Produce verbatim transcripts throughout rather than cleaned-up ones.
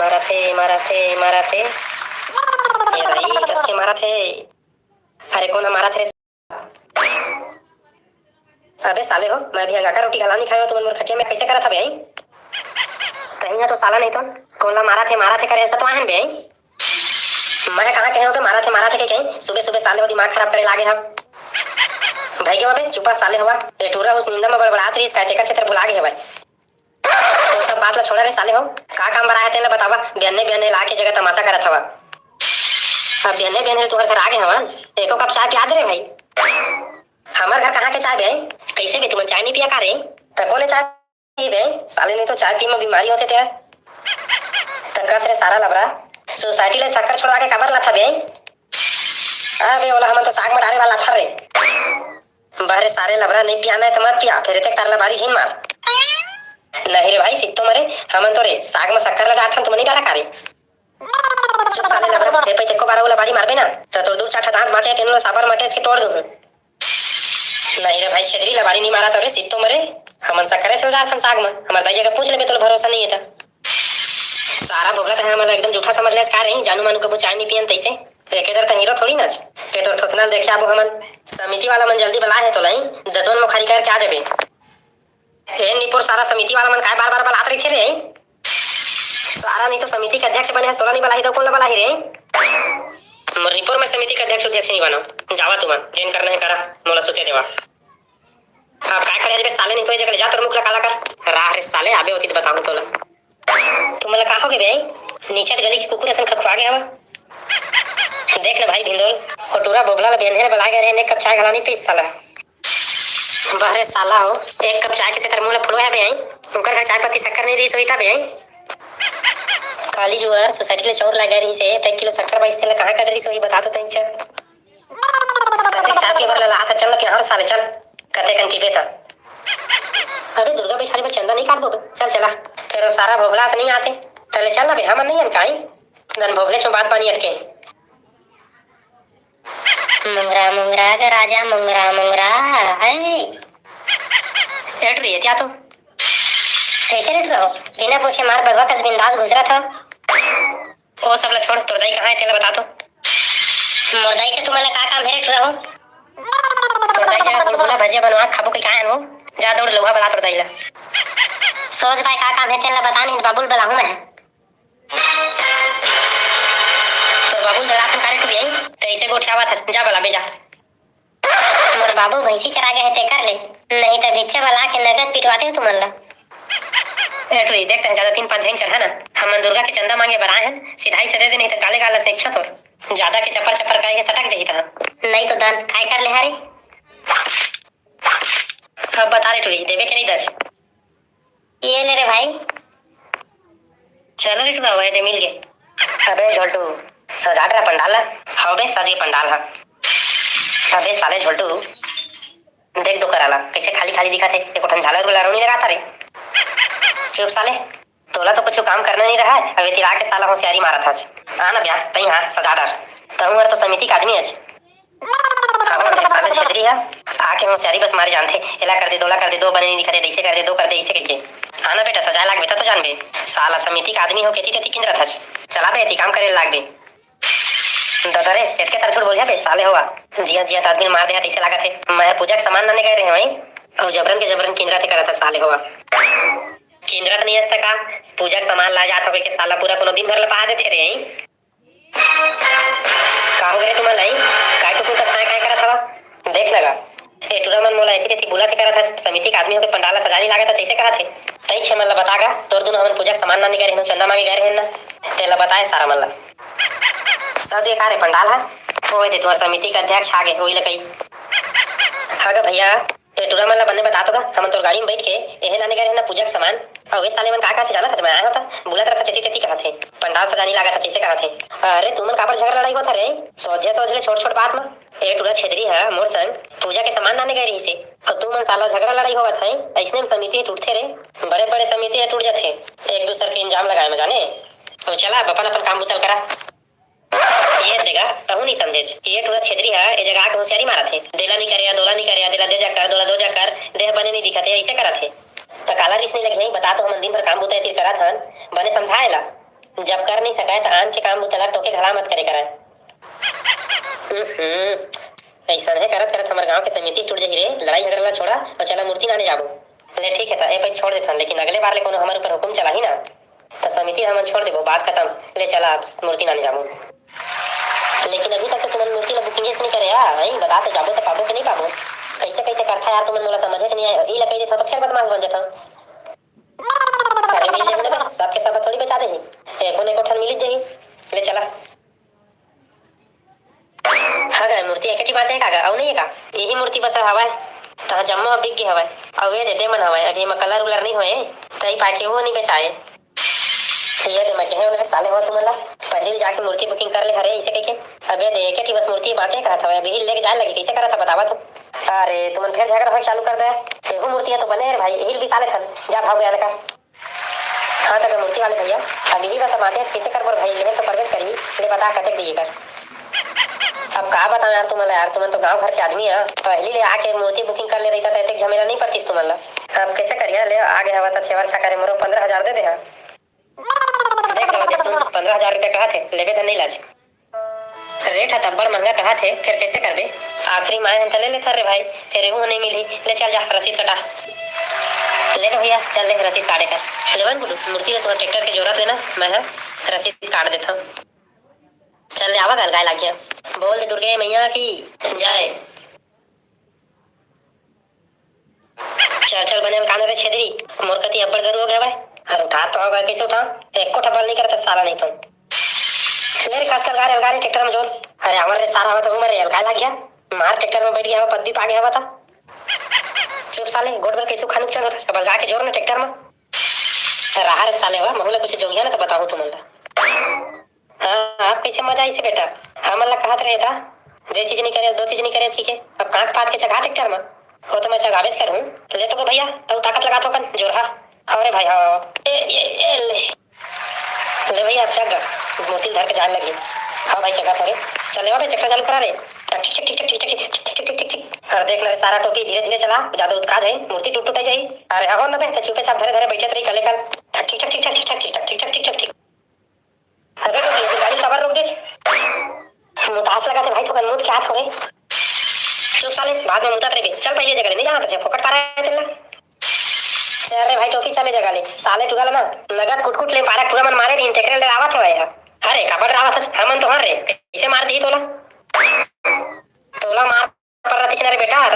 मारत हे, मारत हे, मारत हे। ए भाई, कस के मारत हे। अरे, कोन ह मारत हे रे? अबे साले हो, मैं अभी अंगाका रोटी घला नहीं खाए हो, तुमन मोर खटिया में कैसे करत हवे, हैं? तहीं ह तो साला नहीं तो, कोन ला मारत हे, मारत हे करे, ऐसा तो आहन बे, हैं? मैं कहाँ कहे हो के मारत हे, मारत हे के कहीं? सुबह सुबह साले हो दिमाग खराब करे लागे हव। भाई के बाबे, चुपा साले होवा। ए टूरा उस निंदा में बड़बड़ात रहीस, काय तेकर से तेर भुला गे हवय। वो सब बात ला छोड़ा रे साले हो, का काम बर आए तेन ला बतावा। बिहन्ने बिहन्ने ला के जगह तमाशा करत हवा। अब बिहन्ने बिहन्ने तुहर घर आगे हवन, एको कप चाय पिया दे रे भाई। हमर घर कहाँ के चाय बे? कैसे बे, तुमन चाय नहीं पिया का रे? त कोने चाय पी बे? साले नहीं तो चाय पी में बीमारी होथे तेहर। त कस रे सारा लबरा, सोसाइटी ले शक्कर छोड़वा के काबर लाथा बे? अबे ओला हमन तो साग में डारे वाला लाथा रे। बहरे सारे लबरा, नहीं पियाना है तो मत पिया, फिर एतेक तार लबारी झीन मार। नहीं रे भाई, सित्तो मरे, हमन तो रे साग में शक्कर ला डारथन, तुमन नहीं डारा का रे? चुप साले लबरा, ए पे तेको बारा वो लबारी मारबे ना, त तोर दू चार ठा दांत बांचे, तेनो ला साबर माटे से तोड़ दूं। नहीं रे भाई छेदरी, लबारी नहीं मारा तो रे, सित्तो मरे, हमन शक्करे से डारथन साग में, हमर दाई जगह पूछ लेबे, तोला भरोसा नहीं है त। सारा भोगला तहे हमन ला एकदम जूठा समझ ले का रे, जानू मानू कबू चाय नहीं पियन तैसे। एके दर त हीरो थोड़ी नाच, के तोर थोथना देखे आबो हमन। समिति वाला मन जल्दी बलाए हे तोला, दतवन मुखारी करके आ जाबे। ए निपोर सारा समिति वाला मन काय बार-बार बलात रहिथे रे? सारा नहीं तो समिति के अध्यक्ष बने हस, तोला नहीं बलाही तो कोन ला बलाही रे? मोर निपोर में समिति के अध्यक्ष उध्यक्ष नहीं बनो। जावा तुमन, जेन करना है करा, मोला सुते देवा। अब काय करे रे साले, नहीं तो ए जगह ले जा, तोर मुख ला काला कर। राह रे साले, आबे होती तो बताहूं तोला। तुमन ला का होगे बे? निचट गली के कुकुर असन खखुआ गे हवा। देख ना भाई भिंदोल, ओ टूरा बोगला ला बेन्हे ला बलाए गए रहे, एक कप चाय घला नहीं पीस साला। बहरे साला हो, एक कप चाय के सेती तोर मुंह ला फुलवाए हबे, आई? उनकर घर चाय पत्ती शक्कर नहीं रहीस होही तबे, आई? काली जुआर सोसाइटी ले चाउर लाए गए रहीस हे, त एक किलो शक्कर बाईस तेला कहाँ कर रहीस होही, बता तो तैं चल। कतेक चाय पीए बर ललाहत हस, चल ना पिहां साले, चल। कतेकन पीबे त। अबे दुर्गा बैठारी बर चंदा नहीं काटबो बे, चल चला। फेर ओ सारा भोगला त नहीं आते, तले चल ना बे, हमन नहीं अनकाई। दन भोगलेच में बात पानी अटके। मुंगरा मुंगरा ग राजा मुंगरा मुंगरा। है। ए टुरी, एतिया तो। कैसे रे टुरा हो? बिना पूछे मार बगवा कस बिंदास घुसरत हो। ओ सब ला छोड़, तोर दाई कहाँ हे तेला बता तो। मोर दाई से तुमन ला का काम हे रे टुरा हो? तोर दाई जगह गुलगुला भजिया बनवा खाबो कहि का आएन वो? जा दौड़ लउहा बला तोर दाई ला। सोच भाई का काम हे तेन ला बता, नहीं त बाबू ल बलाहूं मैं। तोर बाबू ल डराथन का रे टुरी, तइसे गोठियावत हस, जा बलाबे जा। मोर बाबू भैंसी चरा गे हे तेकर ले, नहीं त भिच्छा बला के नगद पिटवातेंव तुमन ला। ए टुरी, देख तैं जादा तीन पाँच झन करहा ना, हमन दुर्गा के चंदा मांगे बर आए हन, सिधाई से दे दे, नहीं त गाले गाल ला सेंकहूं तोर। जादा के चपर चपर करे के सटक जही तहां। नहीं तो दन, काय कर ले हा रे? अब बता रे टुरी, देबे के नहीं दज? ये ले रे भाई। चल रे टुरा, वह दे मिल गे। अबे झोलटू, सजा डरा पंडाल ला। हाँ बे, सज गे पंडाल हा। अबे साले झोलटू, देख दो करा ला, कैसे खाली खाली दिखत हे। एको ठन झालर उलर नहीं लगाता रे। चुप साले, तोला तो कुछ काम करना नहीं रहा है, अबे तिरा के साला होशियारी मारत हच। आ ना ब्या, तई हाँ सजा डर। तहूं हर तो समिति के आदमी हच। हाँ, ये साला छेदरी है, आके होशियारी बस मारे जानथे। एला कर दे, दोला कर दे, दो बने नहीं दिखत हे, ऐसे कर दे, दो कर दे, ऐसे कहिके। आना बेटा, सजाए लागबे, त तो जानबे। साला समिति के आदमी हो, केती तेती किंदरत हच। चला बे, एती काम करे लागबे। ददा रे, एतके तर झूठ बोलिया बे, साले होवा। जिया जिया त आदमी मार दे, तैसे लागत हे। मैं पूजा के सामान लाने गए रहे हूँ, अउ जबरन के जबरन किंदरत हे करत हे, साले होवा। किंदरत नहीं हस त का? पूजा के सामान ला जात हवे के साला पूरा कोनो दिन भर लपा देथे रे। का हो गे रे तुमन लाई? काय कुकुर कस काय काय करत हवा? देख ना गा, ए टूरा मन मोला एती तेती बुलात हे करत हस, समिति के आदमी होके पंडाल ला सजानी लागत हस, जैसे कहत हे। तई छे मन ला बता गा, तोर दुनो हमन पूजा के सामान लाने गए रहेन ना, चंदा मांगे गए रहेन ना, तेला बताए सारा मन ला। सज गे का रे पंडाल हा? ओए दे तुहर समिति के अध्यक्ष आ गे, ओही ला कही। हाँ गा भैया, ए टूरा मन ला बने बता तो गा, हमन तोर गाड़ी में बैठ के एहे लाने गए रहेन ना पूजा के सामान। अउ ए साले मन का कहत हे जानत हस, मैं आए हों त बुलत रहत हे, चेती चेती कहत हे, पंडाल सजानी लागत हे, जैसे कहत हे। अरे तुमन काबर झगड़ा लड़ाई होत हे रे? सोझे सोझ ले छोट छोट बात म। ए टूरा छेदरी ह मोर संग पूजा के सामान लाने गए रहिस हे, अउ तुमन साला झगड़ा लड़ाई होवत हे, अइसने म समिति ह टूटथे रे। बड़े बड़े समिति ह टूट जथे, एक दूसर के इल्जाम लगाए म जाने। अउ चला अब अपन अपन काम बुता ल करा। ये देगा, तहूं नहीं समझेच। ये टूरा छेदरी हा, ए जगह आके होशियारी मारत हे। देला नहीं करे, दोला नहीं करे, देला दे जा कर, दोला दो जा कर, देह बने नहीं दिखत हे, ऐसे करत हे। त काला रिस नहीं लगे, बता तो हमन दिन भर काम बुता एतिर करत हन, बने समझाए ला। जब कर नहीं सकय, त आन के काम बुता ला टोके घला मत करे करय। हम्म, अइसनहे करत करत हमर गांव के समिति टूट जही रे। लड़ाई झगड़ा ला छोड़ा अउ चला मूर्ति लाने जाबो। ले ठीक हे त, ए पइत छोड़ देथन, लेकिन अगले बार ले कोनो हमर ऊपर हुकुम चलाही ना, त समिति हमन छोड़ देबो, बात खतम। ले चला अब मूर्ति लाने जाबो। लेकिन अभी तक तो तुमन मूर्ति ला booking च नहीं करे यार, भाई बता तो जाबो तो पाबो कि नहीं पाबो? कैसे कैसे करथा यार तुमन, मोला समझे च नहीं आए। ई ला कह देथव तो फिर बदमाश बन जथव। अरे मिल जही ना बे, सबके सब थोड़ी बेचा देही। एको न एको ठन मिल जही। ले चला। हाँ गा, मूर्ति एके ठी बांचे हे का गा? अउ नहीं हे का? यही मूर्ति बस हवय। तहाँ जम्मो ह बिक गे हवय। अउ ये दे, दे मन हवय, अभी एमा colour उलर नहीं होए, तई पाके वो नहीं बेचाए। ये दे, मैं कहे उनले साले हो तुमन ला, पहिली जाके मूर्ति booking कर ले हरे, इसे कहिके। अबे दे, एके ठी बस मूर्ति बांचे कहत हवय, अभी लेके जाए लगी, कैसे करत ह बतावा तो। अरे तुमन फिर झगड़ा होए चालू कर दे। एहू मूर्ति है तो बने है रे भाई, यही बिसा लेथन। जा भाव गया ना का। हाँ, त मूर्ति वाले भैया, अब यही बस बांचे, कैसे करबो भाई, लेहे तो परबेच करी, ले बता कतेक दिए कर। अब का बताओ यार तुमन ला यार, तुमन तो गांव घर के आदमी है, पहली ले आके मूर्ति booking कर ले रही था, तो इतने झमेला नहीं पड़तीस तुमन ला। अब कैसे करिया, ले आगे हवा त छेवर छा करे मोरो पंद्रह हजार दे दे हाँ। देख लो, दे सुन, पंद्रह हजार रुपया कहा थे, लेबे धन नहीं लाज। रेट ह तब्बड़ महंगा कहा थे, फेर कैसे करबे? आखिरी माय हन त ले लेथन रे भाई, फेर एहू ह नहीं मिलही। ले चल जा, रसीद कटा। ले गा भैया, चल ले रसीद काटे कर। लेवन गुडू, मूर्ति ल तोरा ट्रैक्टर के जोरत लेना, मैं ह रसीद काट देथव। चल ले आवा, गल गाय लाग गया। बोल दे दुर्गे मैया की जय। चल, चल, बने अलका न रे छेदरी, मोर कति अब्बड़ गरु हो गया भाई। अरे उठा तो होगा, कैसे उठा? एको ठा बल नहीं करता साला नहीं तो। ले रे, कस के अलगा रे, अलगा रे, ट्रैक्टर में जोर। अरे आवर रे सारा, हो तो उमर रे, अलका लग गया। मार ट्रैक्टर में बैठ गया हो, पद भी पा गया हो बता। चुप साले, गोड़ बर कैसे खानुक चल होता, अब अलगा के जोर ना ट्रैक्टर में। रहा रे साले हो, महू ला कुछ जोगिया ना तो बताहूँ तुमन ला। हाँ, आप कैसे मजा आइसे बेटा? हमन ला कहत रहे था, दे चीज नहीं करे, दो चीज नहीं करे, ठीक है। अब कांख पात के चघा ट्रैक्टर में, वो तो मैं चघाबेच करूँ। ले तो गो भैया, तू ताकत लगा तो कन, जोरहा। हाँ रे भाई, हाँ। ए, ए, ए, ले। ले भैया, अब चघ, मूर्ति धर के जान लगी। हाँ भाई, चघा तो रे। चल ले बे, ट्रैक्टर चालू करा रे। ठीक, ठीक, ठीक, ठीक। अरे देख ना रे, सारा टोपी धीरे धीरे चला, ज्यादा उतका जाई, मूर्ति टूट टूट जाई। अरे हाँ, हो ना बे, तो चुपे चाप धरे धरे बैठे रही, कले कल। ठीक, ठीक, ठीक, ठीक, ठीक, ठीक, ठीक, ठीक, ठीक, ठीक, ठीक। अबे तो ये गाड़ी काबर रोक देच? मुतास लगा थे भाई, थोकन मुत के हाथ हो गए। चुप साले, बाद में मुतात रहे। चल पहले जगह ले, नहीं जाना था, फोकट पा रहा है तेरा। चल रे भाई, टोपी चले जगह ले। साले टुरा ला ना, नगद कुटकुट ले पारा टुरा मन मारे रही, टेकरे ले रावत हो यार। अरे, काबर रावत है? हमन तो हर रे, कैसे मार दी तोला? तोला मार पर रतिच ना रे बेटा।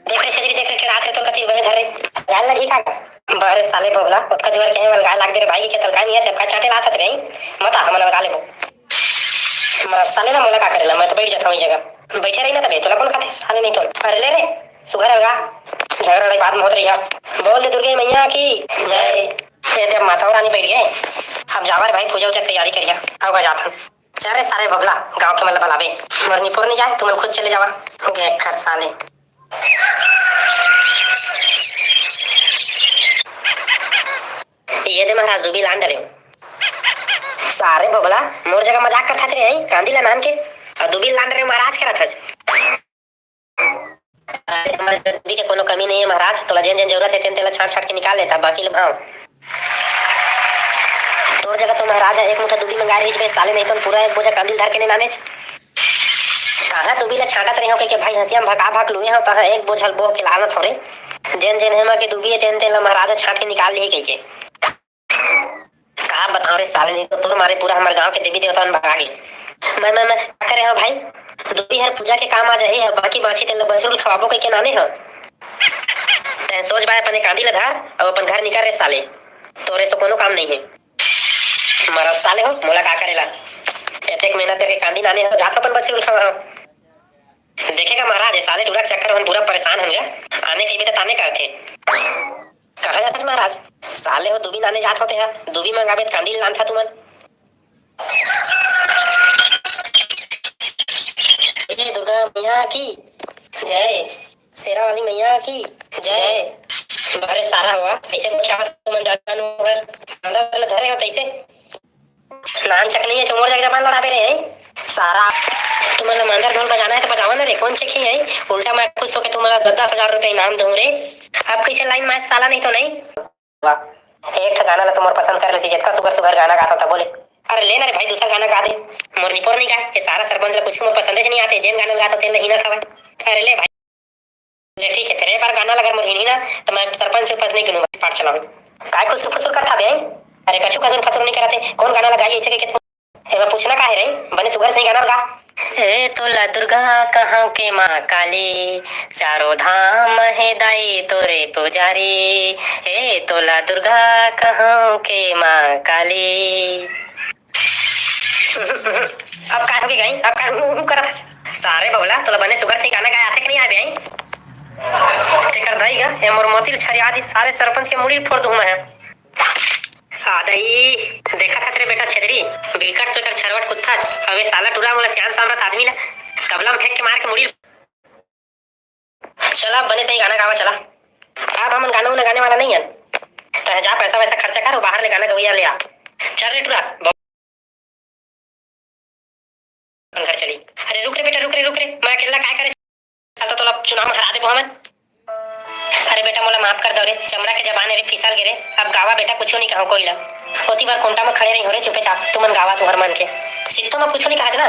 देख रे छेदरी, देख रे, के रात रे तोर कति बने धरे। गाल लगी का? बारे साले भोभला, ओतका जुआर के हे, अलगाए लाग दे रे भाई, के तलकाए नहीं है, सबका चाटे लात हस रे। मत आ, हमन अलगा लेबो। मार साले ला, मोला का करेला, मैं तो बैठ जाता हूँ इस जगह। बैठे रही ना तबे, तोला कौन खाते, साले नहीं तो। अरे ले रे, सुघर अलगा, झगड़ा लड़ाई बाद में होत रही है। बोल दे दुर्गे मैया की जय। ये जब माता रानी बैठ गए, अब जावा रे भाई, पूजा उजा के तैयारी करिया। अब जाता हूँ। चल रे साले भोभला, गांव के मन ला बलाबे। मोर निपोर नहीं जाए, तुमन खुद चले जावा। गे खर साले। ये दे महाराज, दूबी लान डरे। सारे भोभला, मोर जगह मजाक करत हस रे, हैं? कांदी ला नान के। और दूबी लान डरे महाराज करत हस। अरे, हमर दूबी के कोनो कमी नहीं है महाराज, तोला जेन जेन जरूरत है तेन तेला छांट छांट के निकाल लेता, बाकी ले भाव। तोर जगह तो महाराज है, एक मुठा दूबी मंगा रही बे साले, नहीं तो पूरा एक बोझा कांदी ल धर के नहीं लानेच। कहाँ दूबी ला छांटत रहे हो कहिके भाई हंसिया में भका भक लुए हो, तहाँ एक बोझल बोह के लानत हो रे। जेन जेन हेमा के दूबी है तेन तेन ला महाराज छांट के निकाल लिए कहिके। का बताओ रे साले, नहीं तो तोर मारे पूरा हमर गांव के देवी देवता मन भगा गे। मैं, मैं, मैं का करे हंव भाई? दूबी हर पूजा के काम आ जाही, बाकी बांची तेन ला बछरू खवाबो कहिके नाने हंव। तैं सोच बाय अपने कांदी ला धर, अउ अपन घर निकल रे साले। तोरे से कोनो काम नहीं है। मरब साले हो, मोला का करेला? एतेक मेहनत करके कांदी नाने हो, जात अपन बछरू खवा। देखेगा महाराज, ये साले टूरा के चक्कर में पूरा परेशान हो गया। आने कहिबे त ताने करथे। कहाँ जाथस महाराज? साले हो, दूबी लाने जात होते हैं, दूबी मंगाबे त कांदी लान था तुमन। ए दुर्गा मैया की जय, शेरा वाली मैया की जय। अरे सारा हुआ, ऐसे कुछ आवत तुमन जानो हर, अंदर वाला धरे हो तैसे। नान चक नहीं है, चोमोर जग जबान लड़ाबे रे, हैं? सारा, तुमन ला मांदर ढोल बजाना है तो बजावा ना रे, कौन चेक ही है? उल्टा मैं खुश होके तुमन ला दस दस हजार रुपया इनाम दूं रे। अब कैसे लाइन मार साला, नहीं तो नहीं। वाह, एक ठो गाना ला तो मोर पसंद कर लेती, जतका सुघर सुघर गाना गाथव तभो ले। अरे ले ना रे भाई, दूसर गाना गा दे। मोर निपोर नहीं गाए, ये सारा सरपंच ला कुछ मोर पसंद से नहीं आते, जेन गाना ला गाथव तेन ला हीनत हवय। अरे ले भाई। ले ठीक है, तेरे बार गाना ला अगर मोर हिनही ना, तो मैं सरपंच उरपंच नहीं गिनूंगा, पाठ चलाऊं। काय खुसुर फुसुर करथा बे? अरे कछु खसुर फसुर नहीं कराते, कौन गाना लगाई ऐसे के, के एमा पूछना का है रे? बने सुघर सही गाना गा। ए तोला दुर्गा कहंव के माँ काली, चारों धाम हे दाई तोरे पुजारी। ए तोला दुर्गा कहंव के माँ काली। अब का होगे गई? अब का हूँ, हूँ करत हस? सारे बगला, तोला बने सुघर सही गाना गाए आथे कि नहीं आए बे? तेकर दाई गा, ए मोर मोती ल छरिया दिस, सारे सरपंच के मुड़ी ल फोड़ दूँ मैं। आ दई, देखत हस रे बेटा छेदरी, बिकट तो एकर छरवट कुत्थस। अबे साला टूरा मोला सियान सामरथ आदमी ला तबला में फेंक के मार के मुड़ी। चला, बने सही गाना गावा, चला। अब हमन गाना उना गाने वाला नहीं हन। तहे जा, पैसा वैसा खर्चा कर, बाहर ले गाना गवैया ले आ। चल रे टूरा, अपन घर चली। अरे रुक रे बेटा, रुक रे, रुक रे, मैं अकेला काय करे? साला तो तोला चुनाव में हरा देबो हमन। अरे बेटा, मोला माफ कर दो रे, चमड़ा के जबान रे फिसल गे रे। अब गावा बेटा, कुछो नहीं कहूँ कोई ला। ओती बार कोंटा में खड़े रही हो रे, चुपे चाप, तुमन गावा तुहर मन के। सित्तो में कुछो नहीं कहस ना?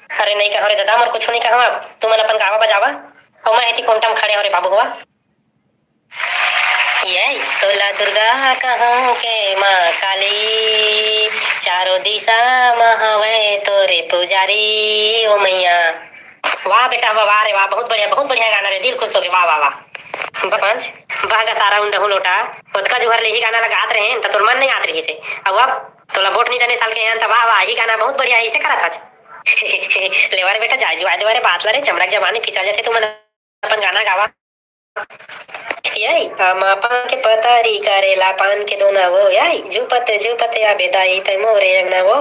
अरे नहीं कहो रे दादा, मोर कुछो नहीं कहो, अब तुमन अपन गावा बजावा, अउ मैं एती कोंटा में खड़े हो रे बाबू हुआ। ये तोला दुर्गा कहंव के माँ काली, चारों दिशा म हवय तोरे पुजारी, ओ मैया। वाह बेटा, वाह, वाह रे वाह, बहुत बढ़िया, बहुत बढ़िया गाना रे, दिल खुश हो गया, वाह, वाह, वाह। पंच, बह गा सारा उंडहू लोटा, ओतका जुहर ले ही गाना लगात रहे, त तोर मन नहीं आत रही से। अब, अब तोला वोट नहीं देने साल के हैं, त वाह, वाह, ही गाना बहुत बढ़िया है, इसे करत हच। लेवा रे बेटा, जाय जुआय देवा रे, बात ला रे, चमड़ा के जबान फिसल जाथे, तुमन अपन गाना गावा। यही आमा पान के पतारी, करेला पान के दोना वो, यही झुपत झुपत आबे दाई तै मोरे अंगना वो।